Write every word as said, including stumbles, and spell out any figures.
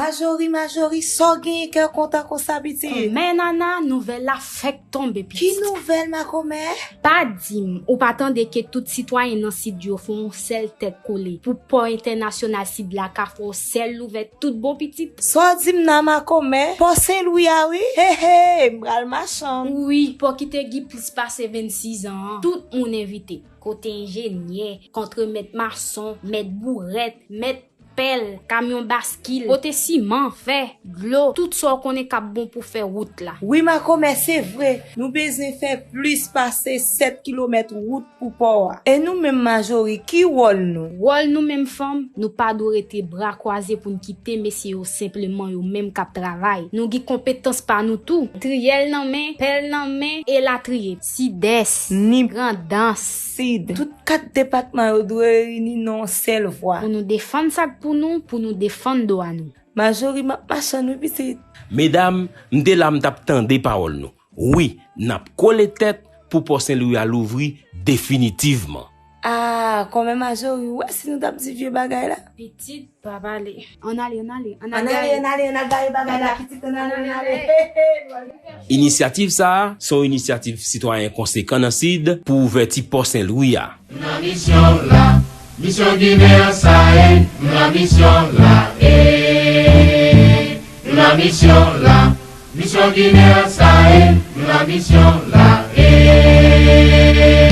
Majori, Majori, sa w genyen kè w kontan konsa, pitit? Kòmè Nana, nouvèl la fèk tonbe, pitit. Ki nouvèl, makomè? Pa di m, ou pa tande ke tout sitwayen nan Sid yo fè yon sèl tèt kole pou pò entènasyonal Sid la ka fè yon sèl louvè tout bon, pitit? Sa w di m nan, makomè? Pò Sen Lwi a, wi. He, he, m pral machann. Wi, pò ki te gen plis pase vennsis an an. Tout moun envite. Kote enjenyè, kontremèt mason, mèt bourèt, mèt pèl, kamyon baskil, pote siman, fè, dlo, tout sa w konnen k ap bon pou fè wout la. Wi, makomè, se vre. Nou bezwen fè plis pase sèt kilomèt wout pou pò a. E nou menm, Majori, ki wòl nou? Wòl nou menm fanm, nou pa dwe rete bra kwaze pou n kite mesye yo senpleman yo menm k ap travay. Nou gen konpetans pa nou tou. Triyèl nan men, pèl nan men, elatriye. Sidès, Nip, Grandans, Sid. Tout kat depatman yo dwe reyini nan yon sèl vwa. Pou nou defann sa k pou nou, pou nou defann dwa nou. Majori, m ap machann wi, pitit. Medam, m te la, m t ap tande pawòl nou. Wi, n ap kole tèt pou pò Sen Lwi a louvri definitivman. Ah, kòmè Majori, ou wè si nou t ap di vye bagay la? Pitit, pa pale. Ann ale, ann ale, ann ale. Ann ale, ann ale, ann al gaye bagay la, pitit, ann ale, ann ale. Inisyativ sa a, se yon inisyativ sitwayen konsekan nan Sid pou ouvèti pò Sen Lwi a. M nan misyon la, misyon Ginen an sa e, m nan misyon la e, m nan misyon la, misyon Ginen an sa e, m nan misyon la e.